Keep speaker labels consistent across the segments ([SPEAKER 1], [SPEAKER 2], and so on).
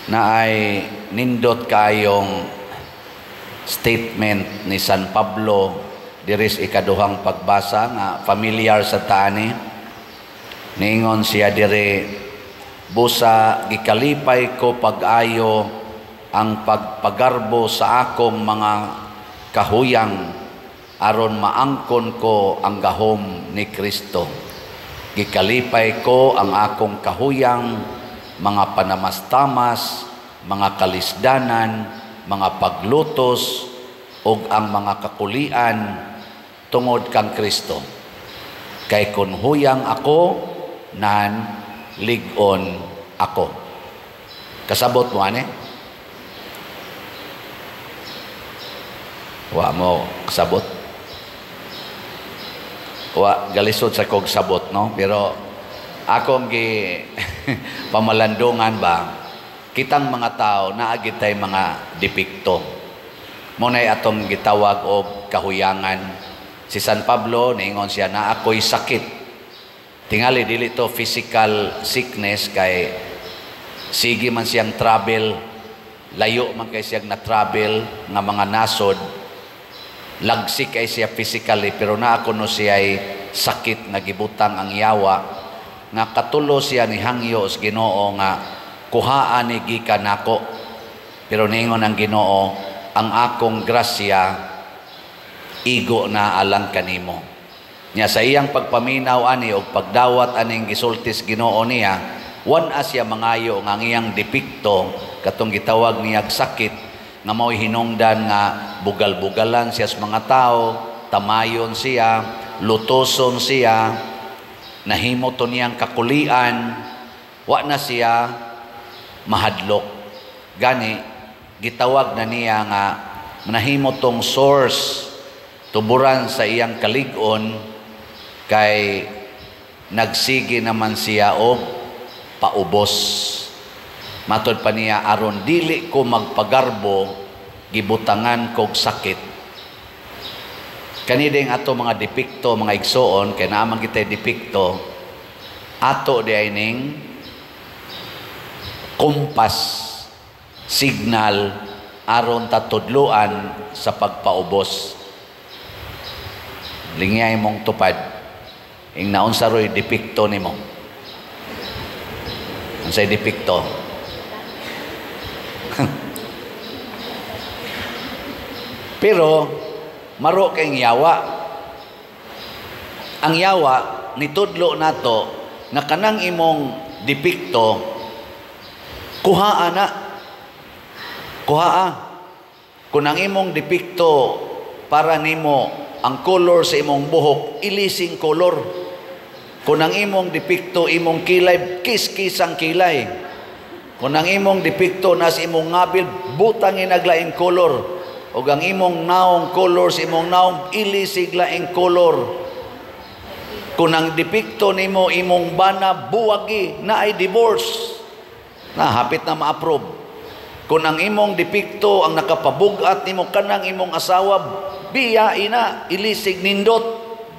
[SPEAKER 1] Na ay nindot kayong statement ni San Pablo diri sa ikaduhang pagbasa nga familiar sa tani. Ningon siya diri, "Busa gikalipay ko pag-ayo ang pagpagarbo sa akong mga kahuyang aron maangkon ko ang gahom ni Kristo. Gikalipay ko ang akong kahuyang, mga panamastamas, mga kalisdanan, mga paglutos ug ang mga kakulian tungod kang Kristo. Kay kun huyang ako, nan lig-on ako." Kasabot mo ani? Wa mo kasabot? Wa galisod sa kog sabot, no? Pero akong gi pamalandungan ba, kitang mga tao naa gitay mga depekto. Mo nay atong gitawag og kahuyangan. Si San Pablo niingon siya na ako'y sakit. Tingali dili to physical sickness kay sige man siyang travel, layo man kay siyang na travel nga mga nasod, lagsik kay siya physically, pero naa kuno siya ay sakit nga gibutang ang yawa nga katulo siya ni hangyo sa Ginoo nga kuhaan ni gikan nako. Pero niingon ang Ginoo, "Ang akong grasya igo na alang kanimo." Nya sa iyang pagpaminaw ani og pagdawat aning gisultis Ginoo niya, wan siya mangayo nga ang iyang depekto katong gitawag niyag sakit nga mao'y hinungdan nga bugal-bugalan siya sa mga tao, tamayon siya, lutoson siya, nahimo to niyang kakulian, wa na siya mahadlok. Gani gitawag na niya nga nahimo tong source, tuburan sa iyang kalig-on kay nagsige naman siya og paubos. Matod pa niya, "Aron dili ko magpagarbo, gibutangan kog sakit." Kani ding ato mga depekto, mga igsoon, kay naa man kitay depekto, ato di ay ning kompas, signal aron tatudloan sa pagpaubos. Lingyay mong tupad ing naunsa roy depekto nimo. Unsay depekto? Pero maro kay yawa. Ang yawa nitudlo nato nga kanang imong depekto kuhaa na. Kuhaa. Kung ang imong depekto para nimo ang color sa imong buhok, ilising color. Kung ang imong depekto imong kilay, kiskisang kilay. Kung ang imong depekto nas imong ngabil, butang inaglaing color. O ang imong naong, color sa imong naong, ilisig laing color. Kung ang depekto nimo imong bana, buwagi na ay divorce. Na hapit na ma-approve. Kung ang imong depekto ang nakapabugat nimo kanang imong asawa, biya ina, ilisig nindot.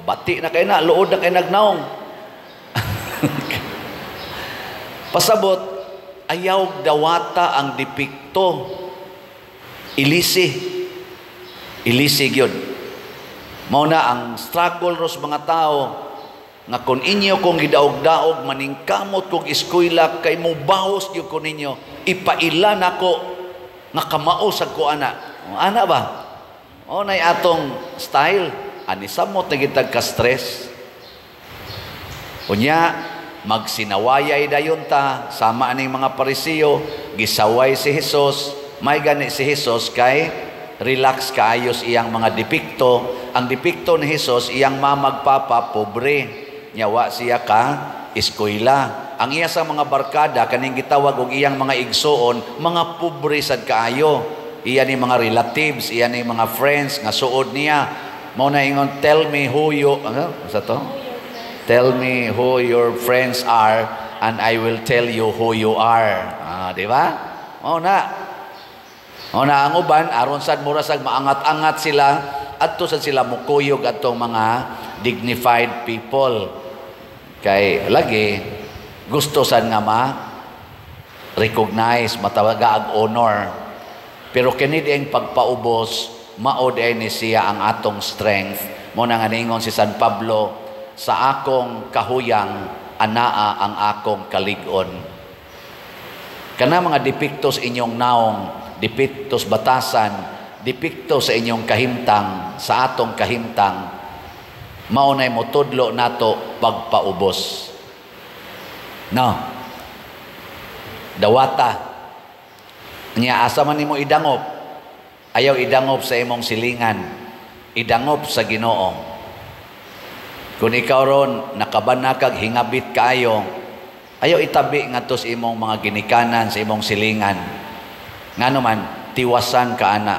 [SPEAKER 1] Bati na kay na, luod na kay nagnaong. Pasabot, ayaw dawata ang depekto. Ilisi. Ilisi gyud. Mao na ang struggle ros mga tao nga kung inyo kong gidaog-daog maningkamot kog eskwela kay mobahos gyud ko ninyo, ipaila nako nga kamao sad ko ana. Ana ba? O nay atong style ani samot na gitag ka stress. Unya magsinawayay dayon ta sama aning mga Pariseo, gisaway si Hesus. May gani si Hesus kay relax kaayos iyang mga depekto. Ang depekto ni Hesus, iyang mamagpapa pobre, nyawa siya ka eskwela. Ang iya sa mga barkada kaning gitawag og iyang mga igsoon, mga pobre sad kaayo. Iya ni mga relatives, iya ni mga friends nga suod niya. Mao na ingon, "Tell me who you," ano sa to? "Tell me who your friends are and I will tell you who you are." Ah, di ba? Mao na. Mao na ang uban aron sad mura sad maangat-angat sila, adto sad sila mukuyog atong mga dignified people. Kay lagi gusto sad nga ma recognize, matawaga ag honor. Pero kini dieng pagpaubos, mao diay ni siya ang atong strength. Mo na nga niingon si San Pablo, sa akong kahuyang anaa ang akong kalig-on. Kana mga depekto sa inyong naong, depekto sa batasan, depekto sa inyong kahimtang, sa atong kahimtang, mao nay motudlo nato pagpaubos. No. Dawata. Nya asa man nimo idangop? Ayaw idangop sa imong silingan. Idangop sa Ginoo. Kung ikaw ron nakabanakag hingabit kaayo, ayaw itabi ngadto sa imong mga ginikanan, sa imong silingan. Ngano man, tiwasan ka ana.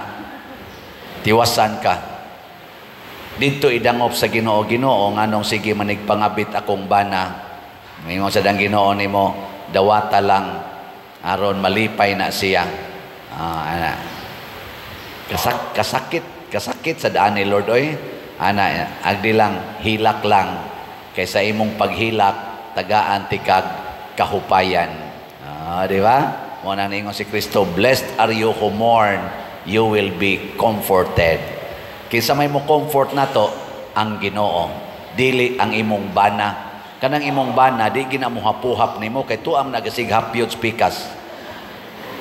[SPEAKER 1] Tiwasan ka. Didto idangop sa Ginoo. Ginoo, nganong sige manig pangabit akong bana. Mingon sa dang Ginoo nimo, dawata lang aron malipay na siya. Ana. Kasakit sa daan ni Lord oy. Ana, agdi lang, hilak lang. Kaysa imong paghilak, tagaan tikag kahupayan. Di ba? Mo na ningon si Kristo, blessed are you who mourn, you will be comforted. Kinsa may mo comfort nato? Ang Ginoo. Dili ang imong bana. Kanang imong bana di gina mohapuhap nimo kay tuam nagasig hapyod pikas.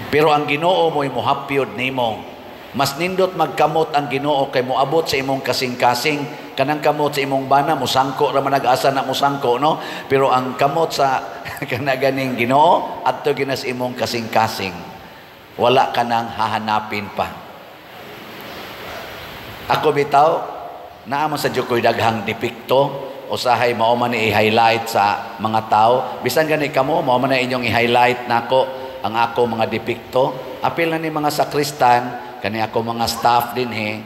[SPEAKER 1] Pero ang Ginoo mo'y mohapyod nimo. Mas nindot magkamot ang Ginoo kay moabot sa imong kasing-kasing. Kanang kamot sa imong bana musangko ra man nag-asa na musangko, no? Pero ang kamot sa kanaganing Ginoo adto ginas imong kasing-kasing. Wala ka nang hahanapin pa. Ako bitaw, naa man sa ko'y daghang depekto, usahay mao man ni i-highlight sa mga tao. Bisan gani kamo, mao man na inyong i-highlight nako ang ako mga depekto. Apil na ni mga sakristan, kani ako mga staff dinhi,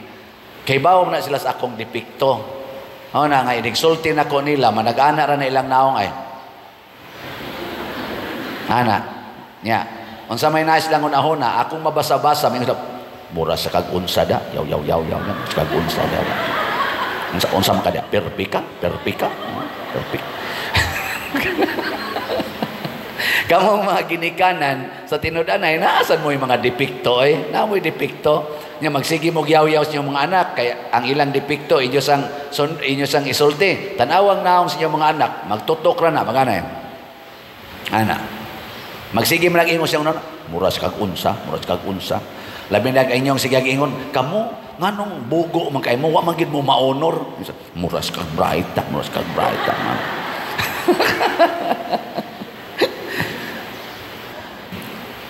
[SPEAKER 1] kay bawo na sila sa akong depekto. Mao na nga inigsulti nako nila, manag-ana ra na ilang naong ay. Ana, nya. Unsa may naas lang unahona, akong mabasa-basa, mingon mura sa kag unsa da, yaw yaw yaw yaw, sa kag unsa da. Unsa unsa man kada, perpika, perpika, perpika. Kamong mga ginikanan sa tinud-anay, naasan mo yung mga depekto eh? Naa mo'y depekto. Nya magsige mo gyaw-yaw sa inyong mga anak kay ang ilang depekto inyo sang isulti. Tan-awang naong sa inyong mga anak, magtutok ra na magana. Ana. Magsige man lang ingon siyang mura sa kag unsa, mura sa kag unsa. Labi na inyong sige ingon, kamo nganong bugo man kay mo, wa man gid mo maonor. Mura sa kag bright, mura sa kag bright.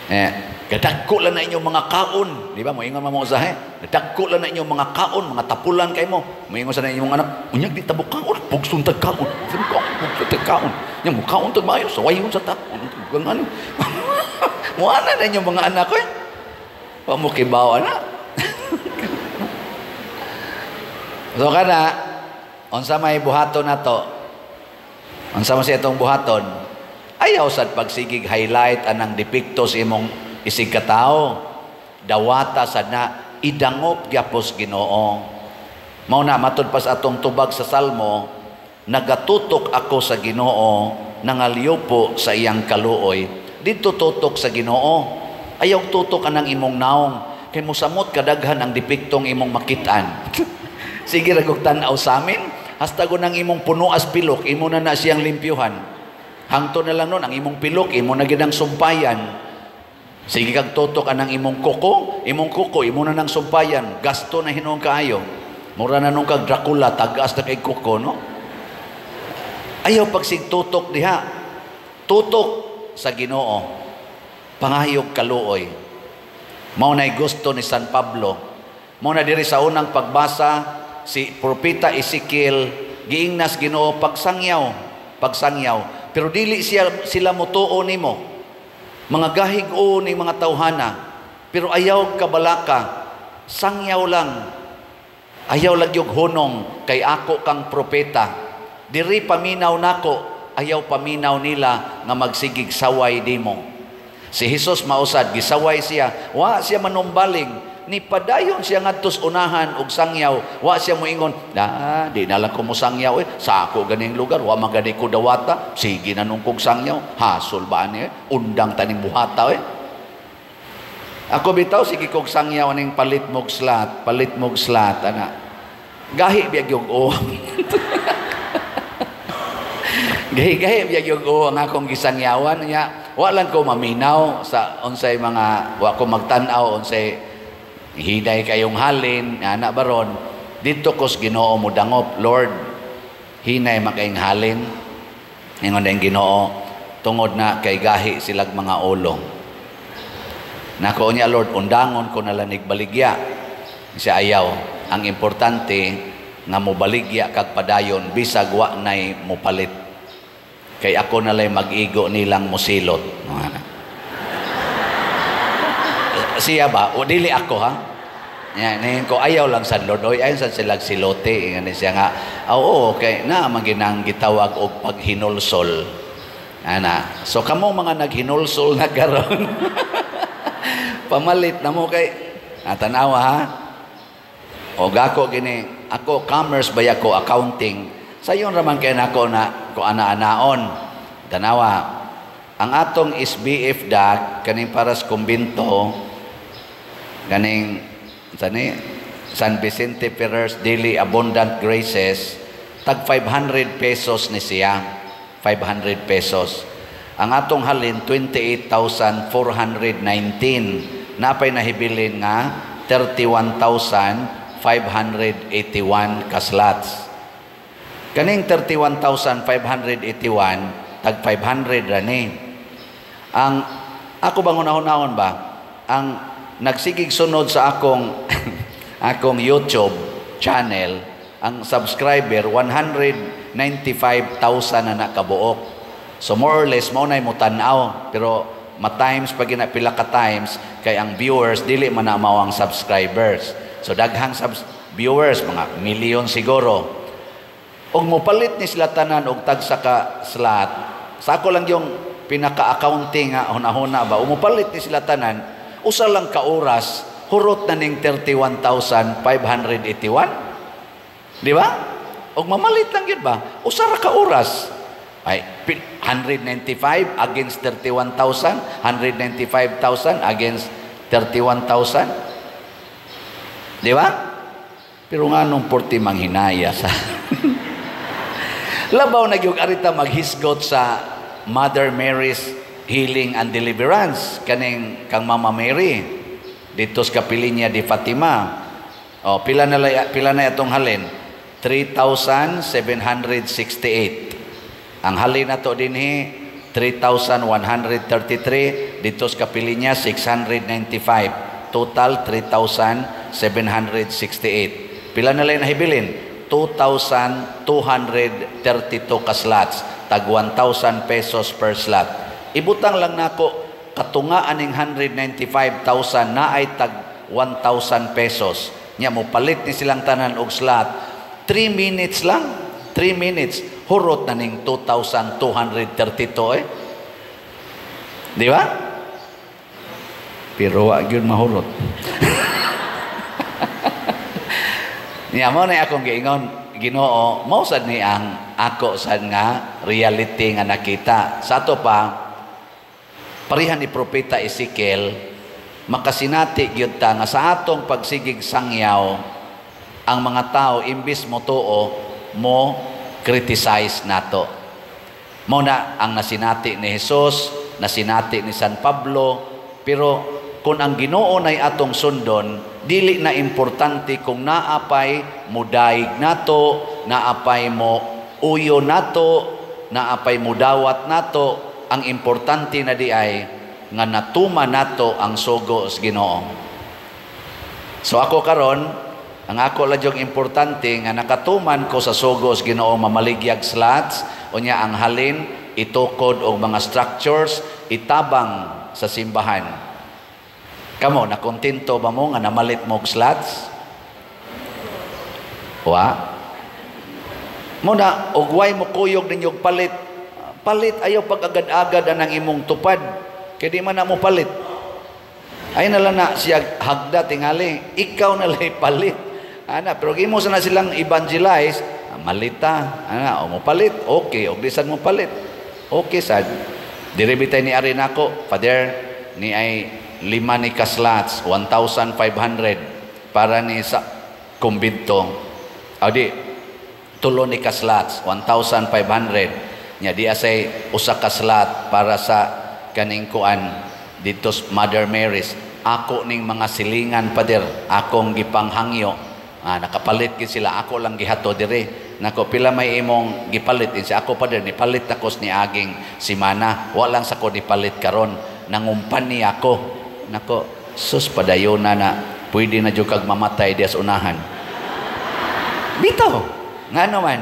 [SPEAKER 1] Eh, kadagko lang na inyong mga kaon, di ba? Moingon man mo usahay. Kadagko lang na inyong mga kaon, mga tapulan kay mo. Moingon sa inyong anak, unyag di tabo kaon, pugsun tag kaon. Pugsun tag kaon. Nya mo kaon tag maayo, sawayon sa ta. Ano? Mo ana na inyong mga anak ko eh. Wa mo kibaw ana. So kana unsa may buhaton nato? Unsa man siya itong buhaton? Ayaw sad pagsigig highlight anang depekto sa imong isig katao. Dawata sad na idangop gyapos Ginoo. Mao na matud pa sa atong tubag sa Salmo, nagatutok ako sa Ginoo, nangalyupo sa iyang kaluoy. Didto tutok sa Ginoo. Ayaw tutok anang imong naong kay mosamot kadaghan ang depektong imong makit-an. Sige ra kog tan-aw sa amin, hasta go nang imong puno as pilok, imo na na siyang limpyuhan. Hangto na lang nun, ang imong pilok, imo na gid ang sumpayan. Sige kag tutok anang imong kuko, imo na nang sumpayan, gasto na hinuon kaayo. Mura na nung kag Dracula, tagas na kay kuko, no? Ayaw pagsigtutok diha. Tutok sa Ginoo. Pangayog kaluoy. Mao na'y gusto ni San Pablo. Mao na diri sa unang pagbasa, si Propeta Ezekiel, giingnas Ginoo pagsangyaw, pagsangyaw. Pero dili sila motuo nimo. Mga gahig-o ni mga tawhana. Pero ayaw kabalaka, sangyaw lang. Ayaw lagyog hunong kay ako kang propeta. Diri paminaw nako, ayaw paminaw nila nga magsigig saway dimo. Si Jesus mausad, gisaway siya. Wa siya manumbaling. Ni padayon siya ngadtos unahan og sangyaw. Wa siya moingon, "Ah, di na lang ko mosangyaw eh. Sa ako ganing lugar, wa man gani ko dawata. Sige na nung kog sangyaw. Hasol ba ani eh? Undang taning buhata eh." Ako bitaw sige kog sangyaw aning palit mog slot ana. Gahi biya gyud o. Gahi-gahi biya gyud o ang akong gisangyawan niya. Wa lang ko maminaw sa unsay mga wa ko magtan-aw unsay hinay kayong halin ana baron. Didto ko sa Ginoo modangop, "Lord, hinay makaing halin." Ingon ang Ginoo, "Tungod na kay gahi silag mga ulo." Nako niya, "Lord, undangon ko na lang baligya." Siya, "Ayaw. Ang importante nga mobaligya kag padayon bisag wa nay mopalit. Kay ako na lay mag-igo nilang mosilot." Siya ba? O dili ako ha? Yan, ko ayaw lang sa Lord. Oy, ayaw sa silag silote. Yan siya nga, oo, okay, na maginang gitawag og paghinulsol. Ana. So kamo mga naghinulsol na karon. Pamalit na mo kay tanawa ha. O gako gini, ako commerce ba ako accounting. Sayon ra man kay nako na ko ana-anaon. Tanawa. Ang atong SBF dag kaning para sa kumbinto kaning sani San Vicente Ferrer's Daily Abundant Graces tag 500 pesos ni siya. 500 pesos. Ang atong halin 28,419. Napay nahibilin nga 31,581 ka slots. Kaning 31,581 tag 500 ra ni. Ang ako bang unahon-ahon ba? Ang nagsigig sunod sa akong akong YouTube channel, ang subscriber 195,000 na nakabuok. So more or less mao nay mo tan-aw, pero ma-times pag pila ka times kay ang viewers dili man na mao ang subscribers. So daghang viewers, mga milyon siguro. Og mopalit ni sila tanan og tagsa ka slot. Sa ako lang yung pinaka-accounting nga hunahuna ba, umupalit ni sila tanan usa lang ka oras hurot na ning 31,581. Di ba? Og mamalit lang yun ba? Usa ra ka oras. Ay, 195 against 31,000, 195,000 against 31,000. Di ba? Pero nga nung porti manghinaya sa labaw na gyud arita maghisgot sa Mother Mary's Healing and Deliverance kaning kang Mama Mary dito sa Kapilinya di Fatima. O pila na atong halin? 3,768. Ang halin na to dinhi 3,133, dito sa Kapilinya 695. Total 3,768. Pila na lang nahibilin? 2,232 ka slots, tag 1,000 pesos per slot. Ibutang lang nako katunga aning 195,000 na ay tag 1,000 pesos. Nya mo palit ni silang tanan og slot. 3 minutes lang. 3 minutes hurot na ning 2,232 eh. Di ba? Pero wa gyud mahurot. Nya mo na akong giingon, Ginoo, mao sad ni ang ako sad nga reality nga nakita. Sa ato pa, parehan ni Propeta Ezekiel, makasinati gyud ta nga sa atong pagsigig sangyaw, ang mga tao imbis mo tuo, mo criticize nato. Mo na ang nasinati ni Jesus, nasinati ni San Pablo, pero kung ang Ginoo nay atong sundon, dili na importante kung naapay mudaig nato, naapay mo uyo nato, naapay mudawat nato. Ang importante na di ay nga natuma nato ang sugo sa Ginoo. So ako karon, ang ako lang yung importante nga nakatuman ko sa sugo sa Ginoo mamaligyag slots, unya ang halin itukod og mga structures itabang sa simbahan. Kamo, nakontento ba mo nga namalit mo og slots? Wa? Muna, og way mo kuyog ninyo palit. Palit ayaw pag agad-agad anang imong tupad. Kaya di man na mo palit. Ay na lang na siya hagda tingali, ikaw na lang palit. Ana, pero imo sa na silang evangelize, ah, malita, ana, o mo palit, okay, og bisan mo palit. Okay sad. Diri bitay ni ari nako, Father, ni ay lima ni ka slots, 1,500 para ni sa kumbinto. O di, tulo ni ka slots, 1,500. Nya di asay usa ka slot para sa kaning kuan dito sa Mother Mary's. Ako ning mga silingan, Pader, akong gipanghangyo. Ah, nakapalit gid sila, ako lang gihato dire. Nako, pila may imong gipalit? Insi ako, Pader, nipalit ako ni aging simana. Wa lang sa ko nipalit karon. Nangumpan ni ako. Nako, sus, padayon na na. Pwede na jud kag mamatay dias unahan. Bitaw. Nga naman,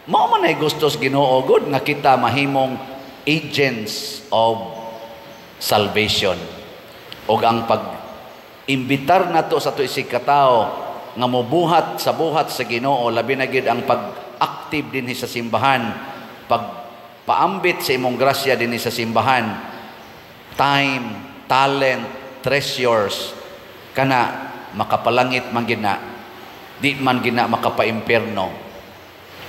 [SPEAKER 1] mao man ay gustos Ginoo gud nga kita mahimong agents of salvation. Og ang pag imbitar nato sa ato isig katawo nga mobuhat sa buhat sa Ginoo, labi na gid ang pag-active dinhi sa simbahan, pag paambit sa imong grasya dinhi sa simbahan, time, talent, treasures, kana makapalangit man gina, di man gina makapaimpierno.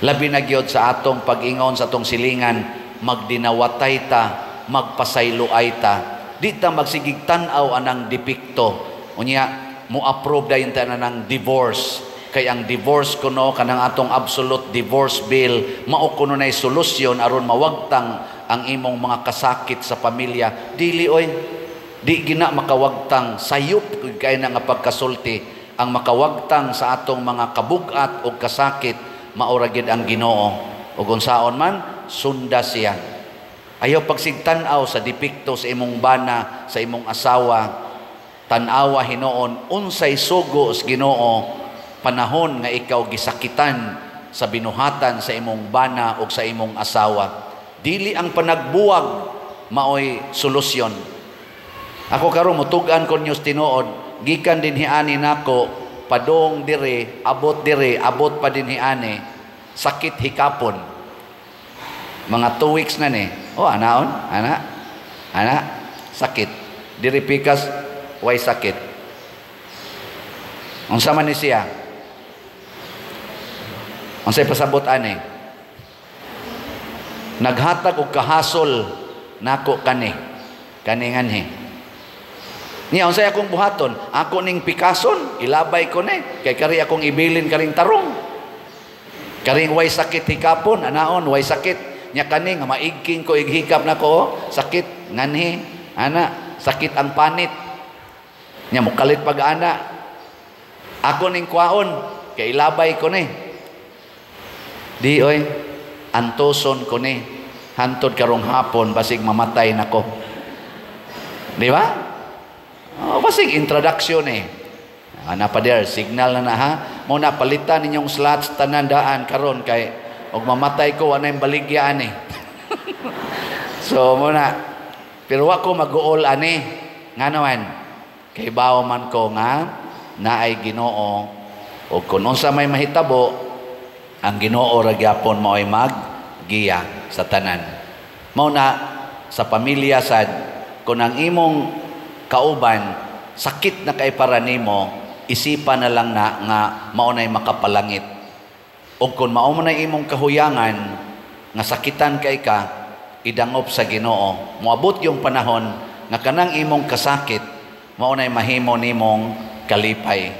[SPEAKER 1] Labi na gyud sa atong pag-ingon sa atong silingan, magdinawatay ta, magpasayloay ta, di ta magsigig tan-aw anang depekto. Unya mo approve dayon ta na ng divorce, kay ang divorce kuno, kanang atong absolute divorce bill, mao kuno nay solusyon aron mawagtang ang imong mga kasakit sa pamilya. Dili oy, di gina makawagtang. Sayop kay na nga pagkasulti. Ang makawagtang sa atong mga kabugat o kasakit, maora gid ang Ginoo. Ug unsaon man, sunda siya. Ayaw pagsigtan-aw sa depekto sa imong bana, sa imong asawa. Tan-awa hinuon unsay sugo sa Ginoo panahon nga ikaw gisakitan sa binuhatan sa imong bana o sa imong asawa. Dili ang panagbuwag maoy solusyon. Ako karon mutug-an ko news tinuod, gikan din hiani nako padong dire, abot dire, abot pa din hiani, sakit hikapon. Mga 2 weeks na ni. Oh, anaon, ana, ana, sakit. Diri pikas, way sakit. Unsa man ni siya? Unsay pasabot ani? Naghatag og kahasol nako kani. Kani nganhi. Niya unsay akong buhaton? Ako ning pikason, ilabay ko ni kay kari akong ibilin karing tarong. Karing way sakit hikapon, anaon way sakit. Nya kani nga maigking ko ighikap nako, oh, sakit nganhi. Ana, sakit ang panit. Nya mokalit pag ana. Ako ning kwaon kay ilabay ko ni. Di oy, antoson ko ni. Hantod karong hapon basig mamatay nako. Di ba? Oh, basig introduction eh. Ana pa der, signal na na ha. Mo na palitan ninyong slots tanan daan karon kay og mamatay ko, wa na yung baligya ani. So mo na, pero wa ko mag-uol ani. Nga naman, kay bawo man ko nga naay Ginoo, ug kun unsa may mahitabo, ang Ginoo ra gyapon maoy maggiya sa tanan. Mao na sa pamilya sad, kung ang imong kauban sakit na kay para nimo, isipan na lang na nga mao nay makapalangit. Ug kung mao man nay imong kahuyangan nga sakitan kay ka, idangop sa Ginoo. Moabot yung panahon nga kanang imong kasakit mao nay mahimo nimong kalipay.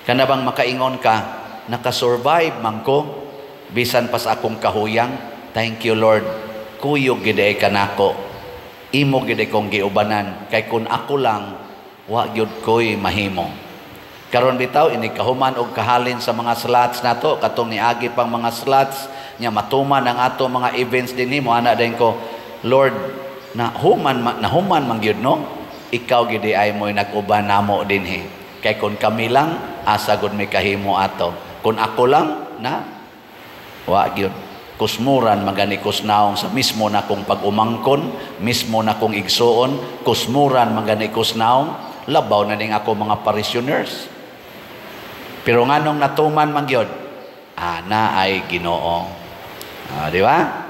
[SPEAKER 1] Kana bang makaingon ka, nakasurvive man ko bisan pa sa akong kahuyang. Thank you, Lord. Kuyog gid ay kanako. Imo gid ay kong giubanan kay kun ako lang, wa gyud ko'y mahimo. Karon bitaw ini kahuman og kahalin sa mga slots nato, katong niagi pang mga slots nya matuman ang ato mga events dinhi, mo ana din ko, Lord, na human nahuman man gyud no, ikaw gid ay mo'y nag-uban namo dinhi, kay kun kami lang, asa gud may kahimo ato? Kun ako lang na, wa gyud. Kusmuran magani kusnaong sa mismo na kong pag-umangkon, mismo na kong igsuon, kusmuran magani kusnaong, labaw na ning ako mga parishioners. Pero nganong natuman man gyud, ana ay Ginoo. Ah, di ba?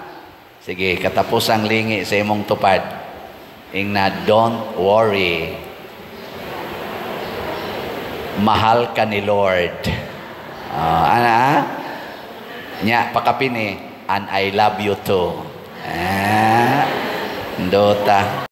[SPEAKER 1] Sige, katapos ang lingi sa imong tupad. Ingna, don't worry. Mahal ka ni Lord. Ana? Nya, pakapini, and I love you too. Ah, ndota.